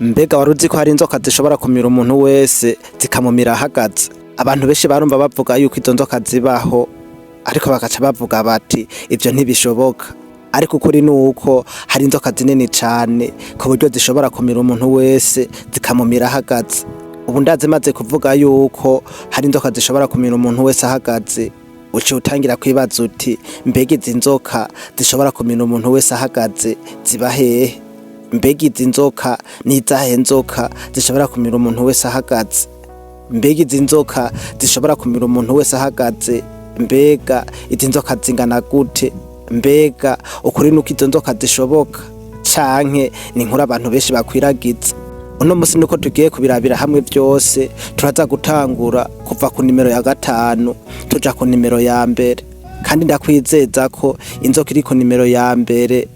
Mbega wari uzi ko hari inzoka zishobora kumira umuntu wese zikamumira ahagaze? Abantu benshi barumva bavuga yuko izo nzoka zibaho, ariko bagaca bavuga bati ivyo ntibishoboka. Ariko ukuri ni uko hari inzoka zinini cane ku buryo zishobora kumira umuntu wese zikamumira ahagaze. Ubu ndazi maze kuvuga yuko hari inzoka zishobora kumira umuntu wese ahagaze, uciye utangira kwibaza uti mbega izi nzoka zishobora kumira umuntu wese ahagaze ziba hehe? Mbega izi nzoka ni izahe nzoka zishobora kumira umuntu wese ahagaze? Mbega izi nzoka zishobora kumira umuntu wese ahagaze? Mbega izi nzoka zingana gute? Mbega ukuri nuko izo nzoka zishoboka canke ni inkuru abantu benshi bakwiragiza? Uno musi nuko tugiye kubirabira hamwe vyose, turaza gutangura kuva ku nimero ya 5 tuja ku nimero ya 1, kandi ndakwizeza ko inzoka iri ku nimero ya 1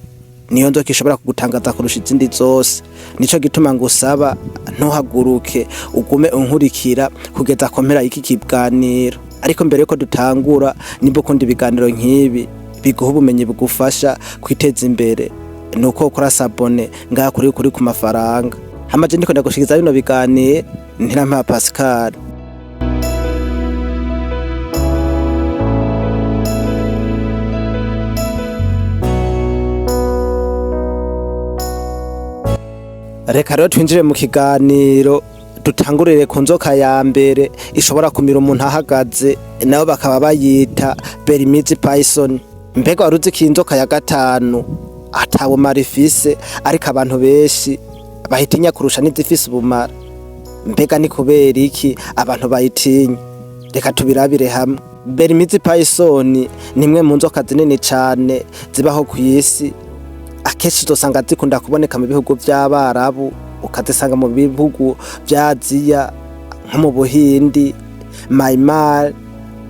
niyo nzoka ishobora kugutangaza kurusha izindi zose. Nico gituma ngusaba ntuhaguruke, ugume unkurikira kugeza ku mpera y'iki kiganiro. Ariko mbere yuko dutangura, nimba ukunda ibiganiro nk'ibi biguha ubumenyi bugufasha kwiteza imbere, nuko ukora s'abonner ngaha kuri ku mafaranga. Hama je ndiko ndagushikiza bino biganiro, Ntirampa Pascal. Reka rero twinjire mu kiganiro, dutangurire ku nzoka ya mbere ishobora kumira umuntu ahagaze, nabo bakaba bayita Burmese Python. Mbega wari uzi ko inzoka ya 5 ata bumara ifise, ariko abantu benshi bayitinya kurusha n'izifise ubumara? Mbega ni kubera iki abantu bayitinya? Reka tubirabire hamwe. Burmese Python ni imwe mu nzoka zinini cane zibaho kw'isi. Akenshi uzosanga zikunda kuboneka mu bihugu vy'Abarabu, ukazisanga mu bihugu vya Aziya nko mu Buhindi, Myanmar,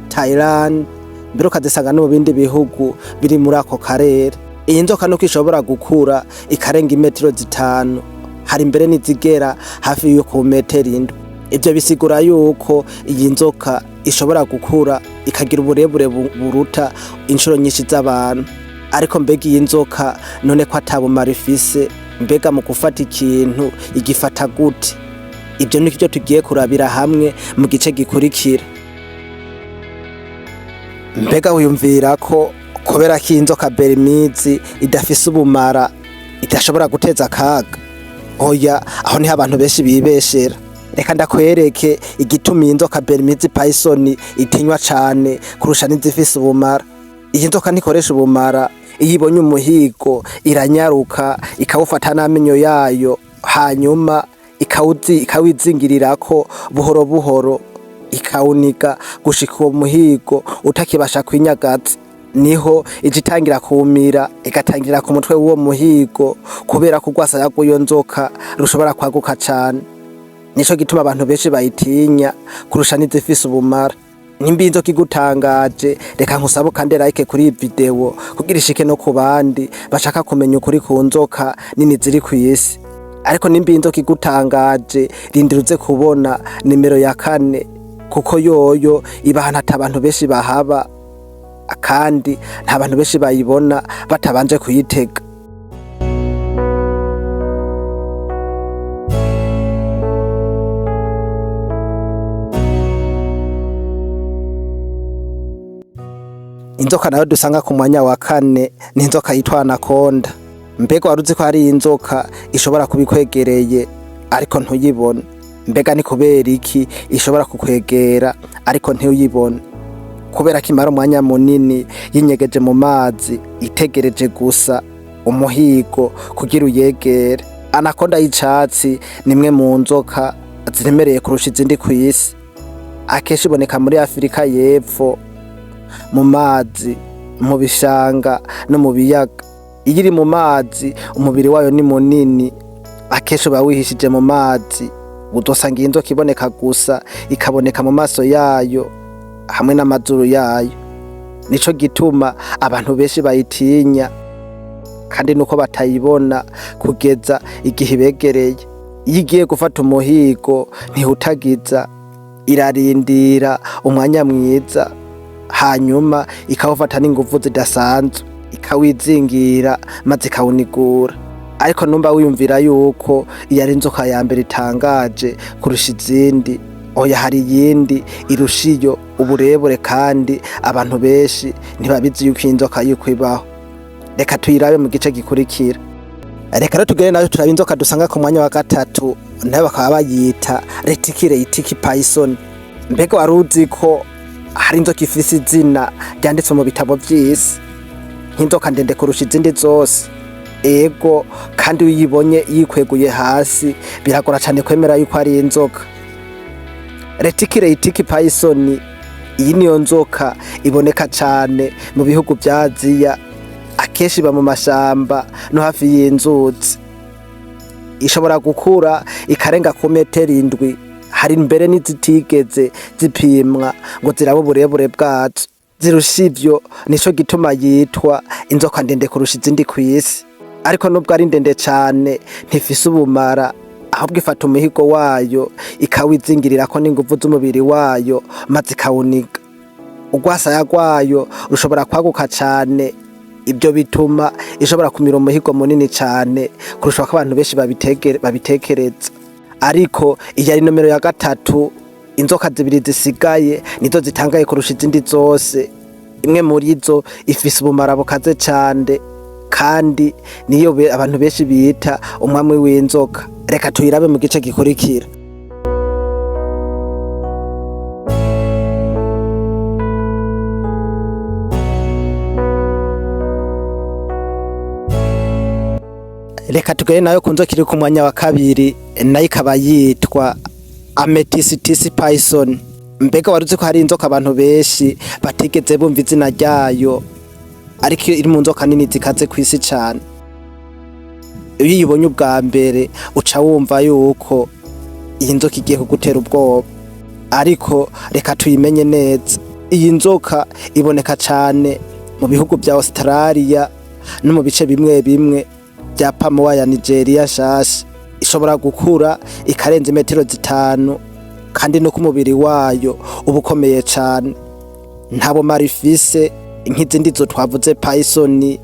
Thailand, mbere ukazisanga no mu bindi bihugu biri muri ako karere. Iyi nzoka nuko ishobora gukura ikarenga imetero 5, hari mbere n'izigera hafi yo ku metero 7. Ivyo bisigura yuko iyi nzoka ishobora gukura ikagira uburebure buruta inshuro nyinshi z'abantu. Ariko mbega iyi nzoka none ko ata bumara ifise, mbega mu gufata ikintu igifata gute? Ivyo nivyo tugiye kurabira hamwe mu gice gikurikira. Mbega wiyumvira ko kubera ko inzoka Burmese idafise ubumara idashobora guteza akaga? Oya, aho niho abantu benshi bibeshera. Reka ndakwereke igituma iyi nzoka Burmese Python itinywa cane kurusha n'izifise ubumara. Iyi nzoka ntikoresha ubumara, iyo ibonye umuhigo iranyaruka ikawufata n'amenyo yayo, hanyuma ikawizingirirako buhoro buhoro, ikawuniga gushika uwo muhigo utakibasha kwinyagaza. Niho ija itangira kuwumira, igatangira ku mutwe w'uwo muhigo, kubera ko urwasaya rw'iyo nzoka rushobora kwaguka cane. Nico gituma abantu benshi bayitinya kurusha n'izifise ubumara. Nimba inzoka igutangaje, reka nkusabe ukande like kuri iyi video kugira ishike no ku bandi bashaka kumenya ukuri ku nzoka nini ziri kw'isi. Ariko nimba inzoka igutangaje, rindira uze kubona nimero ya 4, kuko yoyo iba ahantu ata bantu benshi bahaba, kandi nta bantu benshi bayibona batabanje kuyitega. Inzoka nayo dusanga ku mwanya wa 4 ni inzoka yitwa anaconda. Mbega wari uzi ko hari inzoka ishobora kuba ikwegereye ariko ntuyibone? Mbega ni kubera iki ishobora kukwegera ariko ntuyibone? Kubera ko imara umwanya munini yinyegeje mu mazi, itegereje gusa umuhigo kugira uyegere. Anaconda y'icatsi ni imwe mu nzoka ziremereye kurusha izindi kw'isi. Akenshi iboneka muri Afurika y'Epfo, mu mazi, mu bishanga no mu biyaga. Iyo iri mu mazi umubiri wayo ni munini, akenshi uba wihishije mu mazi. Uzosanga iyi nzoka iboneka gusa ikaboneka mu maso yayo hamwe n'amazuru yayo. Nico gituma abantu benshi bayitinya, kandi nuko batayibona kugeza igihe ibegereye. Iyo igiye gufata umuhigo ntihutagiza, irarindira umwanya mwiza, hanyuma ikawufata n'inguvu zidasanzwe, ikawizingira maze ikawunigura. Ariko numba wiyumvira yuko iyo ari inzoka ya mbere itangaje kurusha izindi, oya, hari iyindi irusha iyo uburebure, kandi abantu benshi ntibabizi yuko iyi nzoka yuko ibaho. Reka tuyirabe mu gice gikurikira. Reka rero tugere nayo turabe inzoka dusanga ku mwanya wa gatatu, nayo bakaba bayita Reticulated Python. Mbega wari uzi ko hari inzoka ifise izina ryanditse mu bitabo vy'isi nk'inzoka ndende kurusha izindi zose? Ego, kandi iyo uyibonye yikweguye hasi biragora cane kwemera yuko ari inzoka. Reticulated Python, iyi niyo nzoka iboneka cane mu bihugu vya Aziya, akenshi iba mu mashamba no hafi y'inzuzi. Ishobora gukura ikarenga ku metero 7, hari mbere n'izitigeze zipimwa ngo zirabe uburebure bwazo. Zirusha ivyo, nico gituma yitwa inzoka ndende kurusha izindi kw'isi. Ariko nubwo ari ndende cane, ntifise ubumara, ahubwo ifata umuhigo wayo ikawizingirirako n'inguvu z'umubiri wayo maze ikawuniga. Urwasaya rwayo rushobora kwaguka cane, ibyo bituma ishobora kumira umuhigo munini cane kurusha uko abantu benshi babitekereza. Ariko iyi ari nomero ya gatatu. Inzoka zibiri zisigaye nizo zitangaye kurusha izindi zose. Imwe muri zo ifise ubumara bukaze cane, kandi niyo abantu benshi bita umwami w'inzoka. Reka tuyirabe mu gice gikurikira. Reka tugere nayo ku nzoka iri ku mwanya wa kabiri, nayo ikaba yitwa Amethyst Python. Mbega wari uzi ko hari inzoka abantu benshi batigeze bumva izina ryayo, ariko iri mu nzoka nini zikaze kw'isi cane? Iyo uyibonye ubwa mbere uca wumva yuko iyi nzoka igiye kugutera ubwoba, ariko reka tuyimenye neza. Iyi nzoka iboneka cane mu bihugu vya Australia no mu bice bimwe bimwe vya Papua ya Nigeria nshasha. Ishobora gukura ikarenza imetero 5, kandi no ku mubiri wayo uba ukomeye cane. Nta bumara ifise nk'izindi zo twavuze. Python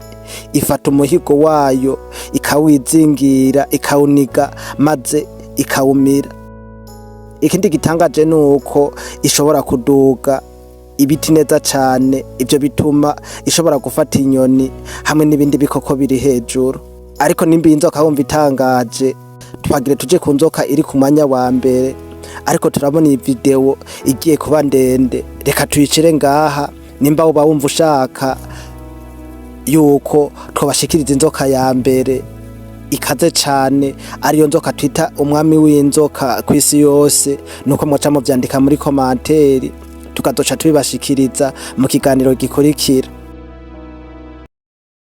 ifata umuhigo wayo ikawizingira, ikawuniga, maze ikawumira. Ikindi gitangaje ni uko ishobora kuduga ibiti neza cane, ivyo bituma ishobora gufata inyoni hamwe n'ibindi bikoko biri hejuru. Ariko nimba iyi nzoka wumva itangaje, twagire tuje ku nzoka iri ku mwanya wa mbere, ariko turabona iyi video igiye kuba ndende. Reka tuyicire ngaha. Nimba uba wumva ushaka yuko twabashikiriza inzoka ya mbere ikaze cane, ariyo nzoka twita umwami w'inzoka kw'isi yose, nuko mwaca muvyandika muri commentaire, tukazoca tubibashikiriza mu kiganiro gikurikira.